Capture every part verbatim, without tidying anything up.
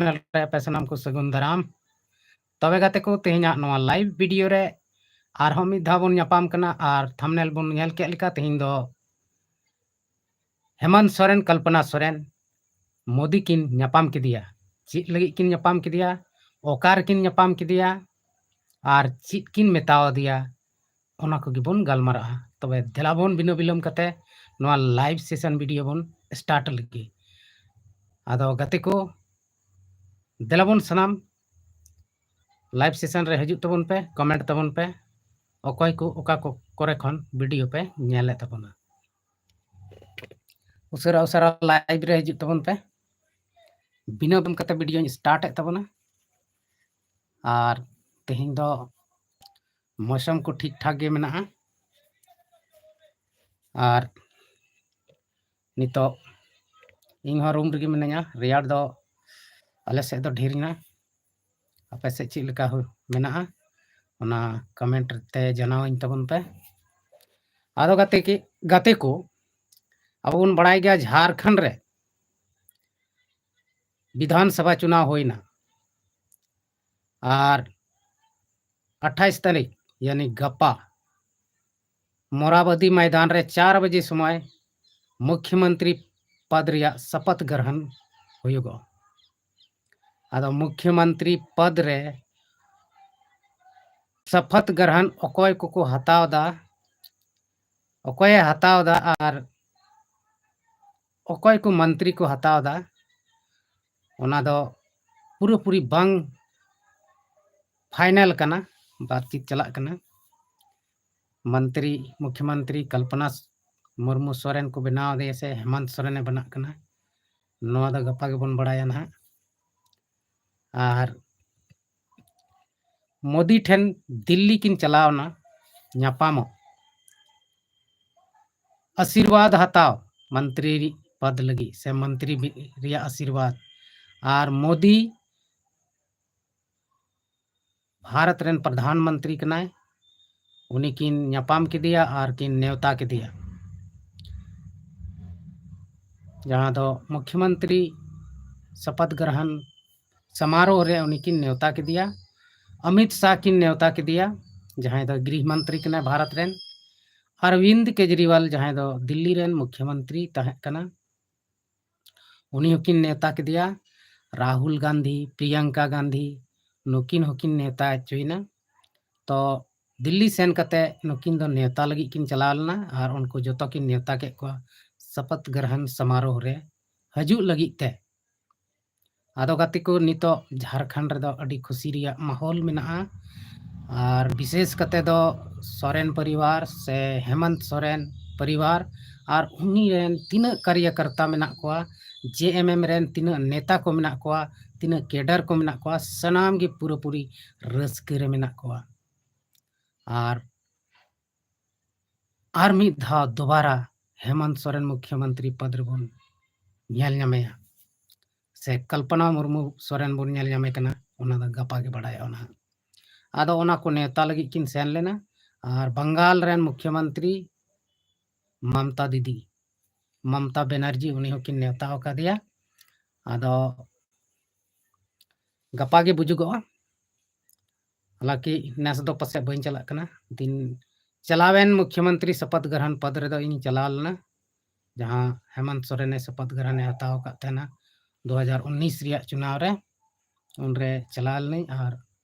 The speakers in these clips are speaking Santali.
ᱪᱮᱱᱮᱞ ᱨᱮ ᱟᱯᱮ ᱥᱟᱱᱟᱢ ᱠᱚ ᱥᱟᱹᱜᱩᱱ ᱫᱟᱨᱟᱢ᱾ ᱛᱚᱵᱮ ᱜᱟᱛᱮ ᱠᱚ, ᱛᱮᱦᱮᱧᱟᱜ ᱱᱚᱣᱟ ᱞᱟᱭᱤᱵᱷ ᱵᱷᱤᱰᱤᱭᱳ ᱨᱮ ᱟᱨᱦᱚᱸ ᱢᱤᱫ ᱫᱷᱟᱣ ᱵᱚᱱ ᱧᱟᱯᱟᱢ ᱠᱟᱱᱟ᱾ ᱟᱨ ᱛᱷᱟᱢᱵᱽᱱᱮᱞ ᱵᱚᱱ ᱧᱮᱞ ᱠᱮᱫ ᱞᱮᱠᱟ, ᱛᱮᱦᱮᱧ ᱫᱚ ᱦᱮᱢᱚᱱᱛ ᱥᱚᱨᱮᱱ, ᱠᱚᱞᱯᱚᱱᱟ ᱥᱚᱨᱮᱱ, ᱢᱳᱫᱤ ᱠᱤᱱ ᱧᱟᱯᱟᱢ ᱠᱮᱫᱮᱭᱟ᱾ ᱪᱮᱫ ᱞᱟᱹᱜᱤᱫ ᱠᱤᱱ ᱧᱟᱯᱟᱢ ᱠᱮᱫᱮᱭᱟ, ᱚᱠᱟ ᱨᱮᱠᱤᱱ ᱧᱟᱯᱟᱢ ᱠᱮᱫᱮᱭᱟ, ᱟᱨ ᱪᱮᱫ ᱠᱤᱱ ᱢᱮᱛᱟᱣ ᱟᱫᱮᱭᱟ, ᱚᱱᱟ ᱠᱚᱜᱮ ᱵᱚᱱ ᱜᱟᱞᱢᱟᱨᱟᱜᱼᱟ᱾ ᱛᱚᱵᱮ ᱫᱮᱞᱟ ᱵᱚᱱ ᱵᱤᱱᱟᱹ ᱵᱤᱞᱚᱢ ᱠᱟᱛᱮ ᱱᱚᱣᱟ ᱞᱟᱭᱤᱵᱷ ᱥᱮᱥᱚᱱ ᱵᱷᱤᱰᱤᱭᱳ ᱵᱚᱱ ᱥᱴᱟᱨᱴ ᱞᱮᱜᱮ᱾ ᱟᱫᱚ ᱜᱟᱛᱮ ᱠᱚ, ᱫᱮᱞᱟ ᱵᱚᱱ ᱥᱟᱱᱟᱢ ᱞᱟᱭᱤᱵᱷ ᱥᱮᱥᱚᱱ ᱨᱮ ᱦᱤᱡᱩᱜ ᱛᱟᱵᱚᱱ ᱯᱮ, ᱠᱚᱢᱮᱱᱴ ᱛᱟᱵᱚᱱ ᱯᱮ, ᱚᱠᱚᱭ ᱠᱚ ᱚᱠᱟ ᱠᱚ ᱠᱚᱨᱮ ᱠᱷᱚᱱ ᱵᱷᱤᱰᱤᱭᱳ ᱯᱮ ᱧᱮᱞᱮᱫ ᱛᱟᱵᱚᱱᱟ᱾ ᱩᱥᱟᱹᱨᱟ ᱩᱥᱟᱹᱨᱟ ᱞᱟᱭᱤᱵᱷ ᱨᱮ ᱦᱤᱡᱩᱜ ᱛᱟᱵᱚᱱ ᱯᱮ᱾ ᱵᱤᱱᱟᱹ ᱵᱤᱞᱚᱢ ᱠᱟᱛᱮ ᱵᱷᱤᱰᱤᱭᱳᱧ ᱥᱴᱟᱨᱴ ᱮᱫ ᱛᱟᱵᱚᱱᱟ᱾ ᱟᱨ ᱛᱮᱦᱮᱧ ᱫᱚ ᱢᱳᱥᱚᱢ ᱠᱚ ᱴᱷᱤᱠ ᱴᱷᱟᱠ ᱜᱮ ᱢᱮᱱᱟᱜᱼᱟ᱾ ᱟᱨ ᱱᱤᱛᱚᱜ ᱤᱧ ᱦᱚᱸ ᱨᱩᱢ ᱨᱮᱜᱮ ᱢᱤᱱᱟᱹᱧᱟ᱾ ᱨᱮᱭᱟᱲ ᱫᱚ ᱟᱞᱮ ᱥᱮᱫ ᱫᱚ ᱰᱷᱮᱨ ᱮᱱᱟ᱾ ᱟᱯᱮ ᱥᱮᱫ ᱪᱮᱫ ᱞᱮᱠᱟ ᱦᱩ-, ᱢᱮᱱᱟᱜᱼᱟ, ᱚᱱᱟ ᱠᱚᱢᱮᱱᱴ ᱛᱮ ᱡᱟᱱᱟᱣᱟᱹᱧ ᱛᱟᱵᱚᱱ ᱯᱮ᱾ ᱟᱫᱚ ᱜᱟᱛᱮ ᱠᱤ, ᱜᱟᱛᱮ ᱠᱚ, ᱟᱵᱚ ᱵᱚᱱ ᱵᱟᱲᱟᱭ ᱜᱮᱭᱟ ᱡᱷᱟᱨᱠᱷᱚᱸᱰ ᱨᱮ ᱵᱤᱫᱷᱟᱱ ᱥᱚᱵᱷᱟ ᱪᱩᱱᱟᱣ ᱦᱩᱭᱱᱟ᱾ ᱟᱨ ᱟᱴᱷᱟᱭᱤᱥ ᱛᱟᱹᱨᱤᱠᱷ, ᱭᱟᱱᱤ ᱜᱟᱯᱟ, ᱢᱚᱨᱟᱵᱟᱫᱤ ᱢᱚᱭᱫᱟᱱ ᱨᱮ ᱪᱟᱨ ᱵᱟᱡᱮ ᱥᱚᱢᱚᱭ ᱢᱩᱠᱷᱭᱚᱢᱚᱱᱛᱨᱤ ᱯᱚᱫᱽ ᱨᱮᱭᱟᱜ ᱥᱚᱯᱚᱛ ᱜᱨᱚᱦᱚᱱ ᱦᱩᱭᱩᱜᱚᱜᱼᱟ᱾ ᱟᱫᱚ ᱢᱩᱠᱷᱭᱚᱢᱚᱱᱛᱨᱤ ᱯᱚᱫᱽ ᱨᱮ ᱥᱚᱯᱚᱛ ᱜᱨᱚᱦᱚᱱ ᱚᱠᱚᱭ ᱠᱚᱠᱚ ᱦᱟᱛᱟᱣ ᱫᱟ, ᱚᱠᱚᱭᱮ ᱦᱟᱛᱟᱣ ᱫᱟ ᱟᱨ ᱚᱠᱚᱭ ᱠᱚ ᱢᱚᱱᱛᱨᱤ ᱠᱚ ᱦᱟᱛᱟᱣ ᱫᱟ, ᱚᱱᱟ ᱫᱚ ᱯᱩᱨᱟᱹᱯᱩᱨᱤ ᱵᱟᱝ ᱯᱷᱟᱭᱱᱟᱞ ᱠᱟᱱᱟ, ᱵᱟᱛᱪᱤᱛ ᱪᱟᱞᱟᱜ ᱠᱟᱱᱟ᱾ ᱢᱚᱱᱛᱨᱤ, ᱢᱩᱠᱷᱭᱚᱢᱚᱱᱛᱨᱤ ᱠᱚᱞᱯᱚᱱᱟ ᱢᱩᱨᱢᱩ ᱥᱚᱨᱮᱱ ᱠᱚ ᱵᱮᱱᱟᱣ ᱟᱫᱮᱭᱟ ᱥᱮ ᱦᱮᱢᱚᱱᱛ ᱥᱚᱨᱮᱱᱮ ᱵᱮᱱᱟᱜ ᱠᱟᱱᱟ, ᱱᱚᱣᱟ ᱫᱚ ᱜᱟᱯᱟ ᱜᱮᱵᱚᱱ ᱵᱟᱲᱟᱭᱟ ᱱᱟᱦᱟᱜ᱾ ᱟᱨ ᱢᱳᱫᱤ ᱴᱷᱮᱱ ᱫᱤᱞᱞᱤ ᱠᱤᱱ ᱪᱟᱞᱟᱣᱱᱟ ᱧᱟᱯᱟᱢᱚᱜ, ᱟᱥᱤᱨᱵᱟᱫᱽ ᱦᱟᱛᱟᱣ ᱢᱚᱱᱛᱨᱤ ᱯᱚᱫ ᱞᱟᱹᱜᱤᱫ ᱥᱮ ᱢᱚᱱᱛᱨᱤ ᱵᱤ-, ᱨᱮᱭᱟᱜ ᱟᱥᱤᱨᱵᱟᱫᱽ᱾ ᱟᱨ ᱢᱳᱫᱤ ᱵᱷᱟᱨᱚᱛ ᱨᱮᱱ ᱯᱨᱚᱫᱷᱟᱱ ᱢᱚᱱᱛᱨᱤ ᱠᱟᱱᱟᱭ, ᱩᱱᱤ ᱠᱤᱱ ᱧᱟᱯᱟᱢ ᱠᱮᱫᱮᱭᱟ ᱟᱨ ᱠᱤᱱ ᱱᱮᱣᱛᱟ ᱠᱮᱫᱮᱭᱟ, ᱡᱟᱦᱟᱸ ᱫᱚ ᱢᱩᱠᱷᱭᱚᱢᱚᱱᱛᱨᱤ ᱥᱚᱯᱚᱛ ᱜᱨᱚᱦᱚᱱ ᱥᱟᱢᱟᱨᱳᱦ ᱨᱮ ᱩᱱᱤ ᱠᱤᱱ ᱱᱮᱣᱛᱟ ᱠᱮᱫᱮᱭᱟ᱾ ᱚᱢᱤᱛ ᱥᱟᱦ ᱠᱤᱱ ᱱᱮᱣᱛᱟ ᱠᱮᱫᱮᱭᱟ, ᱡᱟᱦᱟᱸᱭ ᱫᱚ ᱜᱨᱤᱦ ᱢᱚᱱᱛᱨᱤ ᱠᱟᱱᱟᱭ ᱵᱷᱟᱨᱚᱛ ᱨᱮᱱ᱾ ᱚᱨᱵᱤᱱᱫ ᱠᱮᱡᱨᱤᱣᱟᱞ, ᱡᱟᱦᱟᱸᱭ ᱫᱚ ᱫᱤᱞᱞᱤ ᱨᱮᱱ ᱢᱩᱠᱷᱭᱚᱢᱚᱱᱛᱨᱤ ᱛᱟᱦᱮᱸ ᱠᱟᱱᱟ, ᱩᱱᱤ ᱦᱚᱸᱠᱤᱱ ᱱᱮᱣᱛᱟ ᱠᱮᱫᱮᱭᱟ᱾ ᱨᱟᱦᱩᱞ ᱜᱟᱱᱫᱷᱤ, ᱯᱨᱤᱭᱟᱝᱠᱟ ᱜᱟᱱᱫᱷᱤ, ᱱᱩᱠᱤᱱ ᱦᱚᱸᱠᱤᱱ ᱱᱮᱣᱛᱟ ᱦᱚᱪᱚᱭᱮᱱᱟ᱾ ᱛᱚ ᱫᱤᱞᱞᱤ ᱥᱮᱱ ᱠᱟᱛᱮ ᱱᱩᱠᱤᱱ ᱫᱚ ᱱᱮᱣᱛᱟ ᱞᱟᱹᱜᱤᱫ ᱠᱤᱱ ᱪᱟᱞᱟᱣ ᱞᱮᱱᱟ ᱟᱨ ᱩᱱᱠᱩ ᱡᱚᱛᱚ ᱠᱤᱱ ᱱᱮᱣᱛᱟ ᱠᱮᱫ ᱠᱚᱣᱟ ᱥᱚᱯᱚᱛ ᱜᱨᱚᱦᱚᱱ ᱥᱚᱢᱟᱨᱳᱦ ᱨᱮ ᱦᱤᱡᱩᱜ ᱞᱟᱹᱜᱤᱫ ᱛᱮ᱾ ᱟᱫᱚ ᱜᱟᱛᱮ ᱠᱚ, ᱱᱤᱛᱚᱜ ᱡᱷᱟᱲᱠᱷᱚᱸᱰ ᱨᱮᱫᱚ ᱟᱹᱰᱤ ᱠᱷᱩᱥᱤ ᱨᱮᱭᱟᱜ ᱢᱟᱦᱚᱞ ᱢᱮᱱᱟᱜᱼᱟ᱾ ᱟᱨ ᱵᱤᱥᱮᱥ ᱠᱟᱛᱮ ᱫᱚ ᱥᱚᱨᱮᱱ ᱯᱚᱨᱤᱵᱟᱨ ᱥᱮ ᱦᱮᱢᱚᱱᱛ ᱥᱚᱨᱮᱱ ᱯᱚᱨᱤᱵᱟᱨ ᱟᱨ ᱩᱱᱤ ᱨᱮᱱ ᱛᱤᱱᱟᱹᱜ ᱠᱟᱨᱭᱟᱠᱚᱨᱛᱟ ᱢᱮᱱᱟᱜ ᱠᱚᱣᱟ, ᱡᱮ ᱮᱢ ᱮᱢ ᱨᱮᱱ ᱛᱤᱱᱟᱹᱜ ᱱᱮᱛᱟ ᱠᱚ ᱢᱮᱱᱟᱜ ᱠᱚᱣᱟ, ᱛᱤᱱᱟᱹᱜ ᱠᱮᱰᱟᱨ ᱠᱚ ᱢᱮᱱᱟᱜ ᱠᱚᱣᱟ, ᱥᱟᱱᱟᱢ ᱜᱮ ᱯᱩᱨᱟᱹᱯᱩᱨᱤ ᱨᱟᱹᱥᱠᱟᱹ ᱨᱮ ᱢᱮᱱᱟᱜ ᱠᱚᱣᱟ᱾ ᱟᱨ ᱟᱨ ᱢᱤᱫ ᱫᱷᱟᱣ ᱫᱚᱵᱟᱨᱟ ᱦᱮᱢᱚᱱᱛ ᱥᱚᱨᱮᱱ ᱢᱩᱠᱷᱭᱚᱢᱚᱱᱛᱨᱤ ᱯᱚᱫᱽ ᱨᱮᱵᱚᱱ ᱧᱮᱞ ᱧᱟᱢᱮᱭᱟ, ᱥᱮ ᱠᱚᱞᱯᱚᱱᱟ ᱢᱩᱨᱢᱩ ᱥᱚᱨᱮᱱ ᱵᱚᱱ ᱧᱮᱞ ᱧᱟᱢᱮ ᱠᱟᱱᱟ, ᱚᱱᱟ ᱫᱚ ᱜᱟᱯᱟ ᱜᱮ ᱵᱟᱲᱟᱭᱚᱜᱼᱟ ᱱᱟᱦᱟᱜ᱾ ᱟᱫᱚ ᱚᱱᱟ ᱠᱚ ᱱᱮᱣᱛᱟ ᱞᱟᱹᱜᱤᱫ ᱠᱤᱱ ᱥᱮᱱ ᱞᱮᱱᱟ᱾ ᱟᱨ ᱵᱟᱝᱜᱟᱞ ᱨᱮᱱ ᱢᱩᱠᱷᱭᱚᱢᱚᱱᱛᱨᱤ ᱢᱚᱢᱛᱟ ᱫᱤᱫᱤ, ᱢᱚᱢᱛᱟ ᱵᱮᱱᱟᱨᱡᱤ, ᱩᱱᱤ ᱦᱚᱸᱠᱤᱱ ᱱᱮᱣᱛᱟ ᱟᱠᱟᱫᱮᱭᱟ᱾ ᱟᱫᱚ ᱜᱟᱯᱟ ᱜᱮ ᱵᱩᱡᱩᱜᱚᱜᱼᱟ᱾ ᱦᱟᱞᱟᱸᱠᱤ ᱱᱮᱥ ᱫᱚ ᱯᱟᱥᱮᱡ ᱵᱟᱹᱧ ᱪᱟᱞᱟᱜ ᱠᱟᱱᱟ᱾ ᱫᱤᱱ ᱪᱟᱞᱟᱣᱮᱱ ᱢᱩᱠᱷᱭᱚᱢᱚᱱᱛᱨᱤ ᱥᱚᱯᱚᱛ ᱜᱨᱚᱦᱚᱱ ᱯᱚᱫᱽ ᱨᱮᱫᱚ ᱤᱧ ᱪᱟᱞᱟᱣ ᱞᱮᱱᱟ, ᱡᱟᱦᱟᱸ ᱦᱮᱢᱚᱱᱛ ᱥᱚᱨᱮᱱᱮ ᱥᱚᱯᱚᱛ ᱜᱨᱚᱦᱚᱱᱮ ᱦᱟᱛᱟᱣ ᱟᱠᱟᱫ ᱛᱟᱦᱮᱱᱟ ᱫᱩ ᱦᱟᱡᱟᱨ ᱩᱱᱤᱥ ᱨᱮᱭᱟᱜ ᱪᱩᱱᱟᱣ ᱨᱮ᱾ ᱩᱱᱨᱮ ᱪᱟᱞᱟᱣ ᱞᱮᱱᱟᱹᱧ ᱟᱨ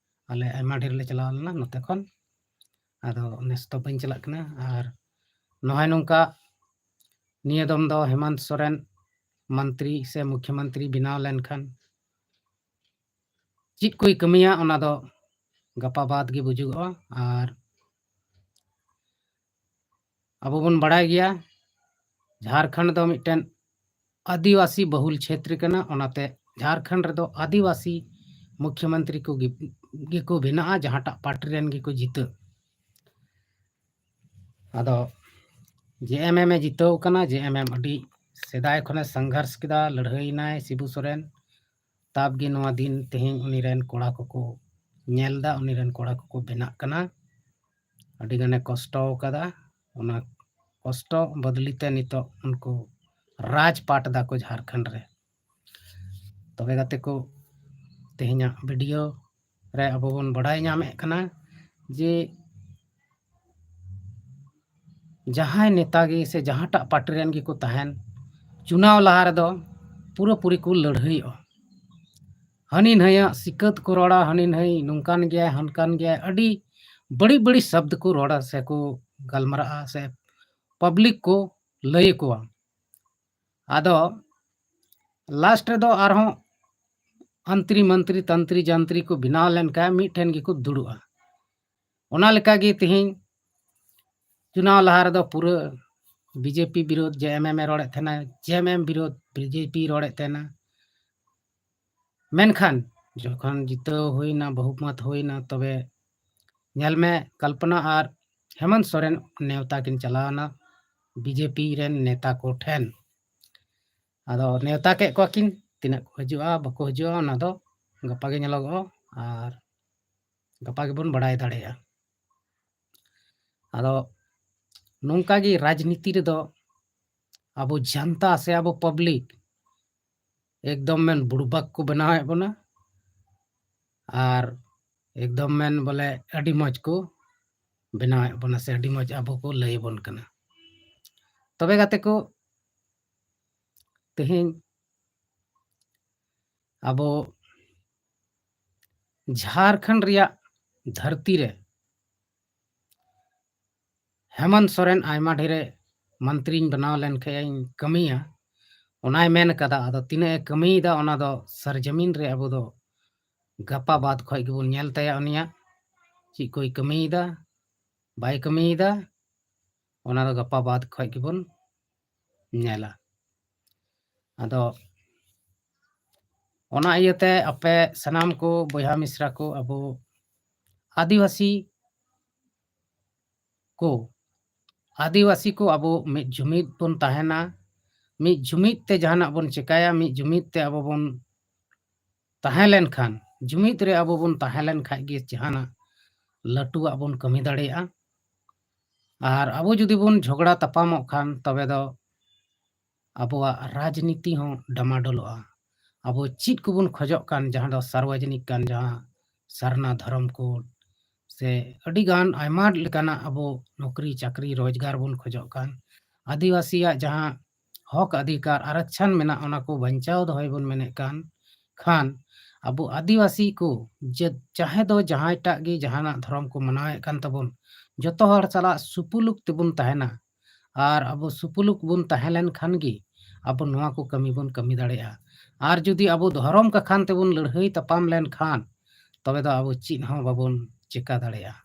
ᱟᱞᱮ ᱟᱭᱢᱟ ᱰᱷᱮᱨ ᱞᱮ ᱪᱟᱞᱟᱣ ᱞᱮᱱᱟ ᱱᱚᱛᱮ ᱠᱷᱚᱱ᱾ ᱟᱫᱚ ᱱᱮᱥ ᱫᱚ ᱵᱟᱹᱧ ᱪᱟᱞᱟᱜ ᱠᱟᱱᱟ᱾ ᱟᱨ ᱱᱚᱜᱼᱚᱭ ᱱᱚᱝᱠᱟ ᱱᱤᱭᱟᱹ ᱫᱚᱢ ᱫᱚ ᱦᱮᱢᱚᱱᱛ ᱥᱚᱨᱮᱱ ᱢᱚᱱᱛᱨᱤ ᱥᱮ ᱢᱩᱠᱷᱭᱚᱢᱚᱱᱛᱨᱤ ᱵᱮᱱᱟᱣ ᱞᱮᱱᱠᱷᱟᱱ ᱪᱮᱫ ᱠᱚᱭ ᱠᱟᱹᱢᱤᱭᱟ, ᱚᱱᱟ ᱫᱚ ᱜᱟᱯᱟ ᱵᱟᱫᱽ ᱜᱮ ᱵᱩᱡᱩᱜᱚᱜᱼᱟ᱾ ᱟᱨ ᱟᱵᱚ ᱵᱚᱱ ᱵᱟᱲᱟᱭ ᱜᱮᱭᱟ, ᱡᱷᱟᱲᱠᱷᱚᱸᱰ ᱫᱚ ᱢᱤᱫᱴᱮᱱ ᱟᱹᱫᱤᱵᱟᱹᱥᱤ ᱵᱟᱹᱦᱩᱞ ᱪᱷᱮᱛᱨᱚ ᱠᱟᱱᱟ, ᱚᱱᱟᱛᱮ ᱡᱷᱟᱲᱠᱷᱚᱸᱰ ᱨᱮᱫᱚ ᱟᱹᱫᱤᱵᱟᱹᱥᱤ ᱢᱩᱠᱷᱭᱚᱢᱚᱱᱛᱨᱤ ᱠᱚ ᱜᱮ-, ᱜᱮᱠᱚ ᱵᱮᱱᱟᱜᱼᱟ, ᱡᱟᱦᱟᱸᱴᱟᱜ ᱯᱟᱨᱴᱤ ᱨᱮᱱ ᱜᱮᱠᱚ ᱡᱤᱛᱟᱹᱜ᱾ ᱟᱫᱚ ᱡᱮ ᱮᱢ ᱮᱢ ᱮ ᱡᱤᱛᱟᱹᱣ ᱠᱟᱱᱟ, ᱡᱮ ᱮᱢ ᱮᱢ ᱟᱹᱰᱤ ᱥᱮᱫᱟᱭ ᱠᱷᱚᱱᱮ ᱥᱚᱝᱜᱷᱚᱨᱥ ᱠᱮᱫᱟ, ᱞᱟᱹᱲᱦᱟᱹᱭ ᱮᱱᱟᱭ ᱥᱤᱵᱩ ᱥᱚᱨᱮᱱ᱾ ᱛᱟᱵ ᱜᱮ ᱱᱚᱣᱟ ᱫᱤᱱ ᱛᱮᱦᱮᱧ ᱩᱱᱤ ᱨᱮᱱ ᱠᱚᱲᱟ ᱠᱚᱠᱚ ᱧᱮᱞ ᱮᱫᱟ, ᱩᱱᱤ ᱨᱮᱱ ᱠᱚᱲᱟ ᱠᱚᱠᱚ ᱵᱮᱱᱟᱜ ᱠᱟᱱᱟ᱾ ᱟᱹᱰᱤ ᱜᱟᱱᱮ ᱠᱚᱥᱴᱚ ᱟᱠᱟᱫᱟ, ᱚᱱᱟ ᱠᱚᱥᱴᱚ ᱵᱚᱫᱞᱤ ᱛᱮ ᱱᱤᱛᱚᱜ ᱩᱱᱠᱩ ᱨᱟᱡᱽ ᱯᱟᱴ ᱫᱟᱠᱚ ᱡᱷᱟᱲᱠᱷᱚᱸᱰ ᱨᱮ᱾ ᱛᱚᱵᱮ ᱜᱟᱛᱮ ᱠᱚ, ᱛᱮᱦᱮᱧᱟᱜ ᱵᱷᱤᱰᱤᱭᱳ ᱨᱮ ᱟᱵᱚ ᱵᱚᱱ ᱵᱟᱰᱟᱭ ᱧᱟᱢᱮᱫ ᱠᱟᱱᱟ ᱡᱮ ᱡᱟᱦᱟᱸᱭ ᱱᱮᱛᱟ ᱜᱮ ᱥᱮ ᱡᱟᱦᱟᱸᱴᱟᱜ ᱯᱟᱨᱴᱤ ᱨᱮᱱ ᱜᱮᱠᱚ ᱛᱟᱦᱮᱱ, ᱪᱩᱱᱟᱣ ᱞᱟᱦᱟ ᱨᱮᱫᱚ ᱯᱩᱨᱟᱹᱯᱩᱨᱤ ᱠᱚ ᱞᱟᱹᱲᱦᱟᱹᱭᱚᱜᱼᱟ᱾ ᱦᱟᱹᱱᱤ ᱱᱟᱹᱭᱟᱜ ᱥᱤᱠᱟᱹᱛ ᱠᱚ ᱨᱚᱲᱟ, ᱦᱟᱹᱱᱤ ᱱᱟᱹᱭ ᱱᱚᱝᱠᱟᱱ ᱜᱮᱭᱟᱭ, ᱦᱟᱱᱠᱟᱱ ᱜᱮᱭᱟᱭ, ᱟᱹᱰᱤ ᱵᱟᱹᱲᱤᱡ ᱵᱟᱹᱲᱤᱡ ᱥᱚᱵᱫ ᱠᱚ ᱨᱚᱲᱟ ᱥᱮ ᱠᱚ ᱜᱟᱞᱢᱟᱨᱟᱜᱼᱟ ᱥᱮ ᱯᱟᱵᱽᱞᱤᱠ ᱠᱚ ᱞᱟᱹᱭ ᱟᱠᱚᱣᱟ᱾ ᱟᱫᱚ ᱞᱟᱥᱴ ᱨᱮᱫᱚ ᱟᱨᱦᱚᱸ ᱟᱱᱛᱨᱤ ᱢᱟᱱᱛᱨᱤ ᱛᱟᱱᱛᱨᱤ ᱡᱟᱱᱛᱨᱤ ᱠᱚ ᱵᱮᱱᱟᱣ ᱞᱮᱱᱠᱷᱟᱱ ᱢᱤᱫᱴᱷᱮᱱ ᱜᱮᱠᱚ ᱫᱩᱲᱩᱵᱼᱟ᱾ ᱚᱱᱟ ᱞᱮᱠᱟᱜᱮ ᱛᱮᱦᱮᱧ ᱪᱩᱱᱟᱣ ᱞᱟᱦᱟ ᱨᱮᱫᱚ ᱯᱩᱨᱟᱹ ᱵᱤᱡᱮᱯᱤ ᱵᱤᱨᱳᱫᱷ, ᱡᱮ ᱮᱢ ᱮᱢ ᱮ ᱨᱚᱲᱮᱫ ᱛᱟᱦᱮᱱᱟ, ᱡᱮ ᱮᱢ ᱮᱢ ᱵᱤᱨᱳᱫᱷ ᱵᱤᱡᱮᱯᱤ ᱨᱚᱲᱮᱫ ᱛᱟᱦᱮᱱᱟ᱾ ᱢᱮᱱᱠᱷᱟᱱ ᱡᱚᱠᱷᱚᱱ ᱡᱤᱛᱟᱹᱣ ᱦᱩᱭᱱᱟ, ᱵᱚᱦᱩᱢᱚᱛ ᱦᱩᱭᱱᱟ, ᱛᱚᱵᱮ ᱧᱮᱞ ᱢᱮ ᱠᱚᱞᱯᱚᱱᱟ ᱟᱨ ᱦᱮᱢᱚᱱᱛ ᱥᱚᱨᱮᱱ ᱱᱮᱣᱛᱟ ᱠᱤᱱ ᱪᱟᱞᱟᱣᱱᱟ ᱵᱤᱡᱮᱯᱤ ᱨᱮᱱ ᱱᱮᱛᱟ ᱠᱚ ᱴᱷᱮᱱ᱾ ᱟᱫᱚ ᱱᱮᱣᱛᱟ ᱠᱮᱫ ᱠᱚᱣᱟ ᱠᱤᱱ, ᱛᱤᱱᱟᱹᱜ ᱠᱚ ᱦᱤᱡᱩᱜᱼᱟ ᱵᱟᱠᱚ ᱦᱤᱡᱩᱜᱼᱟ ᱚᱱᱟ ᱫᱚ ᱜᱟᱯᱟ ᱜᱮ ᱧᱮᱞᱚᱜᱚᱜᱼᱟ ᱟᱨ ᱜᱟᱯᱟ ᱜᱮᱵᱚᱱ ᱵᱟᱲᱟᱭ ᱫᱟᱲᱮᱭᱟᱜᱼᱟ᱾ ᱟᱫᱚ ᱱᱚᱝᱠᱟ ᱜᱮ ᱨᱟᱡᱽᱱᱤᱛᱤ ᱨᱮᱫᱚ ᱟᱵᱚ ᱡᱟᱱᱛᱟ ᱥᱮ ᱟᱵᱚ ᱯᱟᱵᱽᱞᱤᱠ ᱮᱠᱫᱚᱢ ᱢᱮᱱ ᱵᱩᱲᱵᱟᱠ ᱠᱚ ᱵᱮᱱᱟᱣᱮᱫ ᱵᱚᱱᱟ ᱟᱨ ᱮᱠᱫᱚᱢ ᱢᱮᱱ ᱵᱚᱞᱮ ᱟᱹᱰᱤ ᱢᱚᱡᱽ ᱠᱚ ᱵᱮᱱᱟᱣᱮᱫ ᱵᱚᱱᱟ ᱥᱮ ᱟᱹᱰᱤ ᱢᱚᱡᱽ ᱟᱵᱚ ᱠᱚ ᱞᱟᱹᱭ ᱟᱵᱚᱱ ᱠᱟᱱᱟ᱾ ᱛᱚᱵᱮ ᱜᱟᱛᱮ ᱠᱚ, ᱛᱮᱦᱮᱧ ᱟᱵᱚ ᱡᱷᱟᱨᱠᱷᱚᱸᱰ ᱨᱮᱭᱟᱜ ᱫᱷᱟᱹᱨᱛᱤ ᱨᱮ ᱦᱮᱢᱚᱱᱛ ᱥᱚᱨᱮᱱ ᱟᱭᱢᱟ ᱰᱷᱮᱨᱮ ᱢᱚᱱᱛᱨᱤᱧ ᱵᱮᱱᱟᱣ ᱞᱮᱱᱠᱷᱟᱱ ᱤᱧ ᱠᱟᱹᱢᱤᱭᱟ, ᱚᱱᱟᱭ ᱢᱮᱱ ᱠᱟᱫᱟ᱾ ᱟᱫᱚ ᱛᱤᱱᱟᱹᱜ ᱮ ᱠᱟᱹᱢᱤᱭᱮᱫᱟ ᱚᱱᱟ ᱫᱚ ᱥᱟᱨᱡᱟᱢᱤᱱ ᱨᱮ ᱟᱵᱚ ᱫᱚ ᱜᱟᱯᱟ ᱵᱟᱫ ᱠᱷᱚᱡ ᱜᱮᱵᱚᱱ ᱧᱮᱞ ᱛᱟᱭᱟ ᱩᱱᱤᱭᱟᱜ ᱪᱮᱫ ᱠᱚᱭ ᱠᱟᱹᱢᱤᱭᱮᱫᱟ ᱵᱟᱭ ᱠᱟᱹᱢᱤᱭᱮᱫᱟ, ᱚᱱᱟ ᱫᱚ ᱜᱟᱯᱟ ᱵᱟᱫ ᱠᱷᱚᱡ ᱜᱮᱵᱚᱱ ᱧᱮᱞᱟ᱾ ᱟᱫᱚ ᱚᱱᱟ ᱤᱭᱟᱹᱛᱮ ᱟᱯᱮ ᱥᱟᱱᱟᱢ ᱠᱚ ᱵᱚᱭᱦᱟ ᱢᱤᱥᱨᱟ ᱠᱚ, ᱟᱵᱚ ᱟᱹᱫᱤᱵᱟᱹᱥᱤ ᱠᱚ, ᱟᱹᱫᱤᱵᱟᱹᱥᱤ ᱠᱚ ᱟᱵᱚ ᱢᱤᱫ ᱡᱩᱢᱤᱫ ᱵᱚᱱ ᱛᱟᱦᱮᱱᱟ, ᱢᱤᱫ ᱡᱩᱢᱤᱫ ᱛᱮ ᱡᱟᱦᱟᱱᱟᱜ ᱵᱚᱱ ᱪᱮᱠᱟᱭᱟ, ᱢᱤᱫ ᱡᱩᱢᱤᱫ ᱛᱮ ᱟᱵᱚ ᱵᱚᱱ ᱛᱟᱦᱮᱸ ᱞᱮᱱᱠᱷᱟᱱ, ᱡᱩᱢᱤᱫ ᱨᱮ ᱟᱵᱚ ᱵᱚᱱ ᱛᱟᱦᱮᱸ ᱞᱮᱱᱠᱷᱟᱡ ᱜᱮ ᱡᱟᱦᱟᱱᱟᱜ ᱞᱟᱹᱴᱩᱣᱟᱜ ᱵᱚᱱ ᱠᱟᱹᱢᱤ ᱫᱟᱲᱮᱭᱟᱜᱼᱟ᱾ ᱟᱨ ᱟᱵᱚ ᱡᱩᱫᱤ ᱵᱚᱱ ᱡᱷᱚᱜᱽᱲᱟ ᱛᱟᱯᱟᱢᱚᱜ ᱠᱷᱟᱱ ᱛᱚᱵᱮ ᱫᱚ ᱟᱵᱚᱣᱟᱜ ᱨᱟᱡᱽᱱᱤᱛᱤ ᱦᱚᱸ ᱰᱟᱢᱟᱰᱳᱞᱚᱜᱼᱟ᱾ ᱟᱵᱚ ᱪᱮᱫ ᱠᱚᱵᱚᱱ ᱠᱷᱚᱡᱚᱜ ᱠᱟᱱ, ᱡᱟᱦᱟᱸ ᱫᱚ ᱥᱟᱨᱵᱚᱡᱚᱱᱤᱠ ᱠᱟᱱ, ᱡᱟᱦᱟᱸ ᱥᱟᱨᱱᱟ ᱫᱷᱚᱨᱚᱢ ᱠᱳᱰ, ᱥᱮ ᱟᱹᱰᱤ ᱜᱟᱱ ᱟᱭᱢᱟ ᱞᱮᱠᱟᱱᱟᱜ ᱟᱵᱚ ᱱᱚᱠᱨᱤ ᱪᱟᱹᱠᱨᱤ ᱨᱳᱡᱽᱜᱟᱨ ᱵᱚᱱ ᱠᱷᱚᱡᱚᱜ ᱠᱟᱱ, ᱟᱹᱫᱤᱵᱟᱹᱥᱤᱭᱟᱜ ᱡᱟᱦᱟᱸ ᱦᱚᱠ ᱚᱫᱷᱤᱠᱟᱨ ᱟᱨᱚᱠᱪᱷᱚᱱ ᱢᱮᱱᱟᱜ, ᱚᱱᱟ ᱠᱚ ᱵᱟᱧᱪᱟᱣ ᱫᱚᱦᱚᱭ ᱵᱚᱱ ᱢᱮᱱᱮᱫ ᱠᱟᱱ ᱠᱷᱟᱱ, ᱟᱵᱚ ᱟᱹᱫᱤᱵᱟᱹᱥᱤ ᱠᱚ ᱡᱮ ᱪᱟᱦᱮ ᱫᱚ ᱡᱟᱦᱟᱸᱭᱴᱟᱜ ᱜᱮ ᱡᱟᱦᱟᱱᱟᱜ ᱫᱷᱚᱨᱚᱢ ᱠᱚ ᱢᱟᱱᱟᱣᱮᱫ ᱠᱟᱱ ᱛᱟᱵᱚᱱ, ᱡᱚᱛᱚ ᱦᱚᱲ ᱥᱟᱞᱟᱜ ᱥᱩᱯᱩᱞᱩᱠ ᱛᱮᱵᱚᱱ ᱛᱟᱦᱮᱱᱟ᱾ ᱟᱨ ᱟᱵᱚ ᱥᱩᱯᱩᱞᱩᱠ ᱵᱚᱱ ᱛᱟᱦᱮᱸ ᱞᱮᱱ ᱠᱷᱟᱱ ᱜᱮ ᱟᱵᱚ ᱱᱚᱣᱟ ᱠᱚ ᱠᱟᱹᱢᱤ ᱵᱚᱱ ᱠᱟᱹᱢᱤ ᱫᱟᱲᱮᱭᱟᱜᱼᱟ᱾ ᱟᱨ ᱡᱩᱫᱤ ᱟᱵᱚ ᱫᱷᱚᱨᱚᱢ ᱠᱟᱠᱷᱟᱱ ᱛᱮᱵᱚᱱ ᱞᱟᱹᱲᱦᱟᱹᱭ ᱛᱟᱯᱟᱢ ᱞᱮᱱ ᱠᱷᱟᱱ, ᱛᱚᱵᱮ ᱫᱚ ᱟᱵᱚ ᱪᱮᱫ ᱦᱚᱸ ᱵᱟᱵᱚᱱ ᱪᱮᱠᱟ ᱫᱟᱲᱮᱭᱟᱜᱼᱟ᱾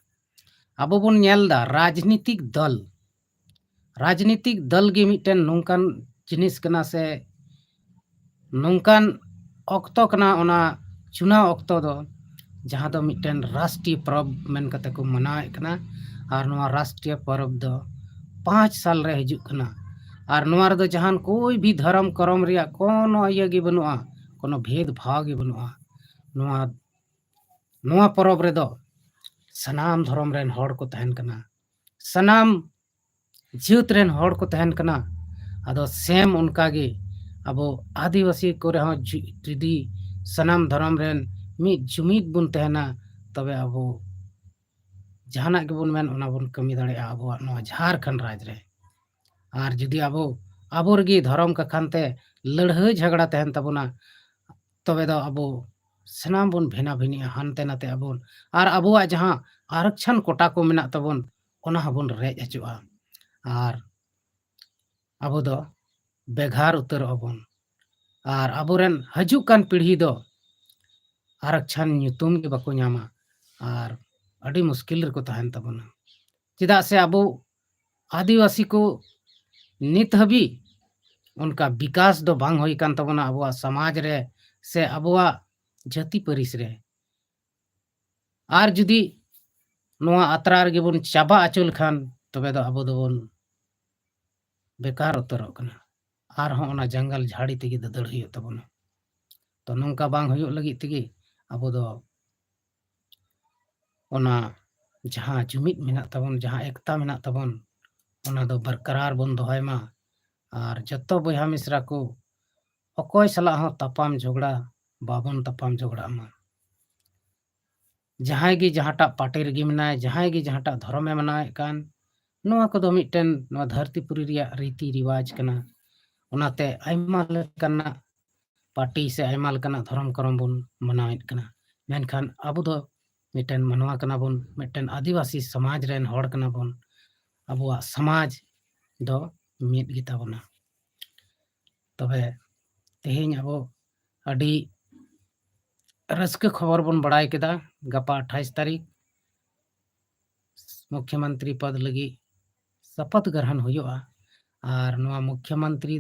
ᱟᱵᱚ ᱵᱚᱱ ᱧᱮᱞ ᱮᱫᱟ ᱨᱟᱡᱽᱱᱤᱛᱤᱠ ᱫᱚᱞ, ᱨᱟᱡᱽᱱᱤᱛᱤᱠ ᱫᱚᱞ ᱜᱮ ᱢᱤᱫᱴᱮᱱ ᱱᱚᱝᱠᱟᱱ ᱡᱤᱱᱤᱥ ᱠᱟᱱᱟ ᱥᱮ ᱱᱚᱝᱠᱟᱱ ᱚᱠᱛᱚ ᱠᱟᱱᱟ, ᱚᱱᱟ ᱪᱩᱱᱟᱣ ᱚᱠᱛᱚ ᱫᱚ, ᱡᱟᱦᱟᱸ ᱫᱚ ᱢᱤᱫᱴᱮᱱ ᱨᱟᱥᱴᱨᱤᱭᱚ ᱯᱚᱨᱚᱵᱽ ᱢᱮᱱ ᱠᱟᱛᱮ ᱠᱚ ᱢᱟᱱᱟᱣᱮᱫ ᱠᱟᱱᱟ᱾ ᱟᱨ ᱱᱚᱣᱟ ᱨᱟᱥᱴᱨᱤᱭᱚ ᱯᱚᱨᱚᱵᱽ ᱫᱚ ᱯᱟᱸᱪ ᱥᱟᱞ ᱨᱮ ᱦᱤᱡᱩᱜ ᱠᱟᱱᱟ᱾ ᱟᱨ ᱱᱚᱣᱟ ᱨᱮᱫᱚ ᱡᱟᱦᱟᱱ ᱠᱳᱭ ᱵᱷᱤ ᱫᱷᱚᱨᱚᱢ ᱠᱚᱨᱚᱢ ᱨᱮᱭᱟᱜ ᱠᱳᱱᱳ ᱤᱭᱟᱹ ᱜᱮ ᱵᱟᱹᱱᱩᱜᱼᱟ, ᱠᱳᱱᱳ ᱵᱷᱮᱫᱽ ᱵᱷᱟᱣ ᱜᱮ ᱵᱟᱹᱱᱩᱜᱼᱟ᱾ ᱱᱚᱣᱟ, ᱱᱚᱣᱟ ᱯᱚᱨᱚᱵᱽ ᱨᱮᱫᱚ ᱥᱟᱱᱟᱢ ᱫᱷᱚᱨᱚᱢ ᱨᱮᱱ ᱦᱚᱲ ᱠᱚ ᱛᱟᱦᱮᱱ ᱠᱟᱱᱟ, ᱥᱟᱱᱟᱢ ᱡᱟᱹᱛ ᱨᱮᱱ ᱦᱚᱲ ᱠᱚ ᱛᱟᱦᱮᱱ ᱠᱟᱱᱟ᱾ ᱟᱫᱚ ᱥᱮᱢ ᱚᱱᱠᱟ ᱜᱮ ᱟᱵᱚ ᱟᱹᱫᱤᱵᱟᱹᱥᱤ ᱠᱚᱨᱮ ᱦᱚᱸ ᱡᱩ-, ᱡᱩᱫᱤ ᱥᱟᱱᱟᱢ ᱫᱷᱚᱨᱚᱢ ᱨᱮᱱ ᱢᱤᱫ ᱡᱩᱢᱤᱫ ᱵᱚᱱ ᱛᱟᱦᱮᱱᱟ, ᱛᱚᱵᱮ ᱟᱵᱚ ᱡᱟᱦᱟᱱᱟᱜ ᱜᱮᱵᱚᱱ ᱢᱮᱱ, ᱚᱱᱟ ᱵᱚᱱ ᱠᱟᱹᱢᱤ ᱫᱟᱲᱮᱭᱟᱜᱼᱟ ᱟᱵᱚᱣᱟᱜ ᱱᱚᱣᱟ ᱡᱷᱟᱲᱠᱷᱚᱸᱰ ᱨᱟᱡᱽ ᱨᱮ᱾ ᱟᱨ ᱡᱩᱫᱤ ᱟᱵᱚ, ᱟᱵᱚ ᱨᱮᱜᱮ ᱫᱷᱚᱨᱚᱢ ᱠᱟᱠᱷᱟᱱ ᱛᱮ ᱞᱟᱹᱲᱦᱟᱹᱭ ᱡᱷᱟᱜᱽᱲᱟ ᱛᱟᱦᱮᱱ ᱛᱟᱵᱚᱱᱟ, ᱛᱚᱵᱮ ᱫᱚ ᱟᱵᱚ ᱥᱟᱱᱟᱢ ᱵᱚᱱ ᱵᱷᱮᱱᱟ ᱵᱷᱤᱱᱤᱜᱼᱟ, ᱦᱟᱱᱛᱮ ᱱᱟᱛᱮ ᱟᱵᱚᱱ᱾ ᱟᱨ ᱟᱵᱚᱣᱟᱜ ᱡᱟᱦᱟᱸ ᱟᱨᱚᱠᱪᱷᱚᱱ ᱠᱳᱴᱟ ᱠᱚ ᱢᱮᱱᱟᱜ ᱛᱟᱵᱚᱱ, ᱚᱱᱟ ᱦᱚᱸᱵᱚᱱ ᱨᱮᱡ ᱦᱚᱪᱚᱜᱼᱟ᱾ ᱟᱨ ᱟᱵᱚ ᱫᱚ ᱵᱮᱜᱷᱟᱨ ᱩᱛᱟᱹᱨᱚᱜ ᱟᱵᱚᱱ᱾ ᱟᱨ ᱟᱵᱚᱨᱮᱱ ᱦᱤᱡᱩᱜ ᱠᱟᱱ ᱯᱤᱲᱦᱤ ᱫᱚ ᱟᱨᱚᱠᱪᱷᱚᱱ ᱧᱩᱛᱩᱢ ᱜᱮ ᱵᱟᱠᱚ ᱧᱟᱢᱟ᱾ ᱟᱨ ᱟᱹᱰᱤ ᱢᱩᱥᱠᱤᱞ ᱨᱮᱠᱚ ᱛᱟᱦᱮᱱ ᱛᱟᱵᱚᱱᱟ᱾ ᱪᱮᱫᱟᱜ ᱥᱮ ᱟᱵᱚ ᱟᱹᱫᱤᱵᱟᱹᱥᱤ ᱠᱚ ᱱᱤᱛ ᱦᱟᱹᱵᱤᱡ ᱚᱱᱠᱟ ᱵᱤᱠᱟᱥ ᱫᱚ ᱵᱟᱝ ᱦᱩᱭ ᱠᱟᱱ ᱛᱟᱵᱚᱱᱟ ᱟᱵᱚᱣᱟᱜ ᱥᱚᱢᱟᱡᱽ ᱨᱮ ᱥᱮ ᱟᱵᱚᱣᱟᱜ ᱡᱟᱹᱛᱤ ᱯᱟᱹᱨᱤᱥ ᱨᱮ᱾ ᱟᱨ ᱡᱩᱫᱤ ᱱᱚᱣᱟ ᱟᱛᱨᱟ ᱨᱮᱜᱮ ᱵᱚᱱ ᱪᱟᱵᱟ ᱦᱚᱪᱚ ᱞᱮᱠᱷᱟᱱ, ᱛᱚᱵᱮ ᱫᱚ ᱟᱵᱚ ᱫᱚᱵᱚᱱ ᱵᱮᱠᱟᱨ ᱩᱛᱟᱹᱨᱚᱜ ᱠᱟᱱᱟ᱾ ᱟᱨᱦᱚᱸ ᱚᱱᱟ ᱡᱟᱝᱜᱟᱞ ᱡᱷᱟᱹᱲᱤ ᱛᱮᱜᱮ ᱫᱟᱹᱫᱟᱹᱲ ᱦᱩᱭᱩᱜ ᱛᱟᱵᱚᱱᱟ᱾ ᱛᱚ ᱱᱚᱝᱠᱟ ᱵᱟᱝ ᱦᱩᱭᱩᱜ ᱞᱟᱹᱜᱤᱫ ᱛᱮᱜᱮ ᱟᱵᱚ ᱫᱚ ᱚᱱᱟ ᱡᱟᱦᱟᱸ ᱡᱩᱢᱤᱫ ᱢᱮᱱᱟᱜ ᱛᱟᱵᱚᱱ, ᱡᱟᱦᱟᱸ ᱮᱠᱛᱟ ᱢᱮᱱᱟᱜ ᱛᱟᱵᱚᱱ, ᱚᱱᱟ ᱫᱚ ᱵᱚᱨᱠᱟᱨᱟᱨ ᱵᱚᱱ ᱫᱚᱦᱚᱭ ᱢᱟ᱾ ᱟᱨ ᱡᱚᱛᱚ ᱵᱚᱭᱦᱟ ᱢᱤᱥᱨᱟ ᱠᱚ ᱚᱠᱚᱭ ᱥᱟᱞᱟᱜ ᱦᱚᱸ ᱛᱟᱯᱟᱢ ᱡᱷᱚᱜᱽᱲᱟ ᱵᱟᱵᱚᱱ ᱛᱟᱯᱟᱢ ᱡᱷᱚᱜᱽᱲᱟᱜ ᱢᱟ᱾ ᱡᱟᱦᱟᱸᱭ ᱜᱮ ᱡᱟᱦᱟᱸᱴᱟᱜ ᱯᱟᱨᱴᱤ ᱨᱮᱜᱮ ᱢᱮᱱᱟᱭ, ᱡᱟᱦᱟᱸᱭ ᱜᱮ ᱡᱟᱦᱟᱸᱴᱟᱜ ᱫᱷᱚᱨᱚᱢᱮ ᱢᱟᱱᱟᱣᱮᱫ ᱠᱟᱱ, ᱱᱚᱣᱟ ᱠᱚᱫᱚ ᱢᱤᱫᱴᱮᱱ ᱱᱚᱣᱟ ᱫᱷᱟᱹᱨᱛᱤ ᱯᱩᱨᱤ ᱨᱮᱭᱟᱜ ᱨᱤᱛᱤ ᱨᱤᱣᱟᱡᱽ ᱠᱟᱱᱟ᱾ ᱚᱱᱟᱛᱮ ᱟᱭᱢᱟ ᱞᱮᱠᱟᱱᱟᱜ ᱯᱟᱨᱴᱤ ᱥᱮ ᱟᱭᱢᱟ ᱞᱮᱠᱟᱱᱟᱜ ᱫᱷᱚᱨᱚᱢ ᱠᱚᱨᱚᱢ ᱵᱚᱱ ᱢᱟᱱᱟᱣᱮᱫ ᱠᱟᱱᱟ, ᱢᱮᱱᱠᱷᱟᱱ ᱟᱵᱚ ᱫᱚ ᱢᱤᱫᱴᱮᱱ ᱢᱟᱱᱣᱟ ᱠᱟᱱᱟ ᱵᱚᱱ, ᱢᱤᱫᱴᱮᱱ ᱟᱹᱫᱤᱵᱟᱹᱥᱤ ᱥᱚᱢᱟᱡᱽ ᱨᱮᱱ ᱦᱚᱲ ᱠᱟᱱᱟ ᱵᱚᱱ᱾ ᱟᱵᱚᱣᱟᱜ ᱥᱚᱢᱟᱡᱽ ᱫᱚ ᱢᱤᱫ ᱜᱮᱛᱟ ᱵᱚᱱᱟ᱾ ᱛᱚᱵᱮ ᱛᱮᱦᱮᱧ ᱟᱵᱚ ᱟᱹᱰᱤ ᱨᱟᱹᱥᱠᱟᱹ ᱠᱷᱚᱵᱚᱨ ᱵᱚᱱ ᱵᱟᱲᱟᱭ ᱠᱮᱫᱟ, ᱜᱟᱯᱟ ᱟᱴᱷᱟᱭᱤᱥ ᱛᱟᱹᱨᱤᱠᱷ ᱢᱩᱠᱷᱭᱚᱢᱚᱱᱛᱨᱤ ᱯᱚᱫᱽ ᱞᱟᱹᱜᱤᱫ ᱥᱚᱯᱚᱛ ᱜᱨᱚᱦᱚᱱ ᱦᱩᱭᱩᱜᱼᱟ᱾ ᱟᱨ ᱱᱚᱣᱟ ᱢᱩᱠᱷᱭᱚᱢᱚᱱᱛᱨᱤ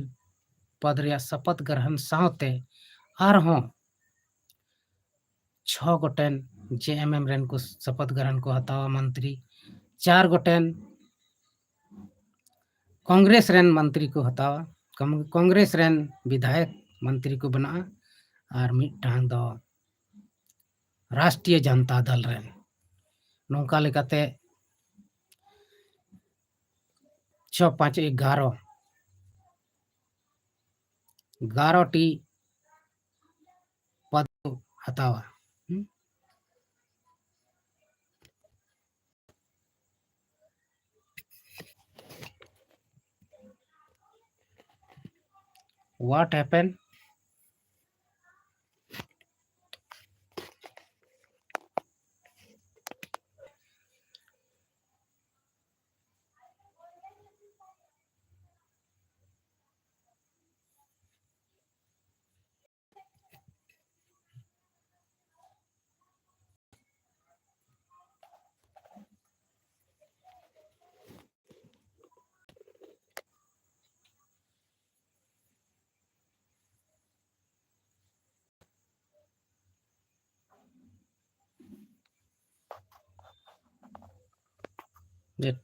ᱯᱚᱫᱽ ᱨᱮᱭᱟᱜ ᱥᱚᱯᱚᱛ ᱜᱨᱚᱦᱚᱱ ᱥᱟᱶᱛᱮ ᱟᱨᱦᱚᱸ ᱪᱷᱚ ᱜᱚᱴᱮᱱ ᱡᱮ ᱮᱢ ᱮᱢ ᱨᱮᱱ ᱠᱚ ᱥᱚᱯᱚᱛ ᱜᱨᱚᱦᱚᱱ ᱠᱚ ᱦᱟᱛᱟᱣᱟ ᱢᱚᱱᱛᱨᱤ, ᱪᱟᱨ ᱜᱚᱴᱮᱱ ᱠᱚᱝᱜᱨᱮᱥ ᱨᱮᱱ ᱢᱚᱱᱛᱨᱤ ᱠᱚ ᱦᱟᱛᱟᱣᱟ, ᱠᱚᱝ-, ᱠᱚᱝᱜᱨᱮᱥ ᱨᱮᱱ ᱵᱤᱫᱷᱟᱭᱚᱠ ᱢᱚᱱᱛᱨᱤ ᱠᱚ ᱵᱮᱱᱟᱜᱼᱟ, ᱟᱨ ᱢᱤᱫᱴᱟᱝ ᱫᱚ ᱨᱟᱥᱴᱨᱤᱭᱚ ᱡᱟᱱᱛᱟ ᱫᱚᱞ ᱨᱮᱱ᱾ ᱱᱚᱝᱠᱟ ᱞᱮᱠᱟᱛᱮ ᱪᱷᱚ ᱯᱟᱸᱪ ᱮᱜᱟᱨᱚ, ᱮᱜᱟᱨᱚ ᱴᱤ ᱯᱚᱫ ᱠᱚ ᱦᱟᱛᱟᱣᱟ᱾ ᱦᱩᱸ? What happened? That